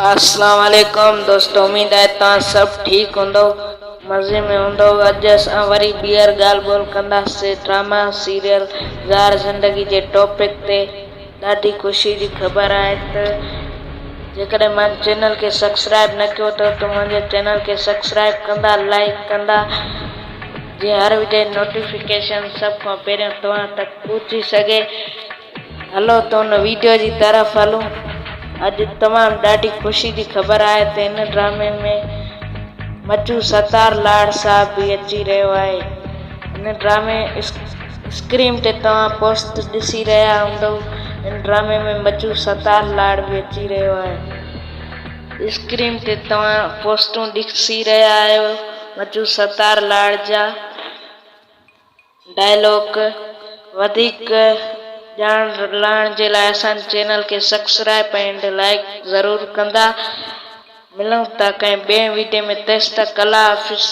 اسلام عليڪم دوستو اميد آهي توهان سڀ ٺيڪ هوندؤ مزي ۾ هوندؤ اڄ اسان وري ٻيهر ڳالهه ٻولهه ڪنداسين ڊراما سيريل زار زندگي جي ٽاپڪ تي ڏاڍي خوشي جي خبر آهي ته جيڪڏهن منهنجي چينل کي سبسڪرائب نه ڪيو اٿو ته منهنجي چينل کي سبسڪرائب ڪندا لائڪ ڪندا جيئن هر وڊيو جي نوٽيفڪيشن سڀ کان پهريون توهان تڪ پهچي سگهي. هلو ته ان ويڊيو جي طرف هلون. اڄ تمام ڏاڍي خوشي جي خبر آهي ته هن ڊرامي ۾ مچو ستار لاڙ صاحب به اچي رهيو آهي. هن ڊرامي اسڪرين تي توهان پوسٽ ڏسي رهيا هوندؤ هن ڊرامي ۾ مچو ستار لاڙ به اچي رهيو آهي. اسڪرين تي توهان پوسٽون ڏسي رهيا آهيو مچو ستار لاڙ جا. ڊائلاگ وڌيڪ ڄاڻ لهڻ جي لاء اسان جي چينل کي سبسڪرائب اينڊ لائيڪ ضرور ڪندا ملون ٿا ڪنهن ٻئي ويڊيو ۾ تيستڪ الله حافظ.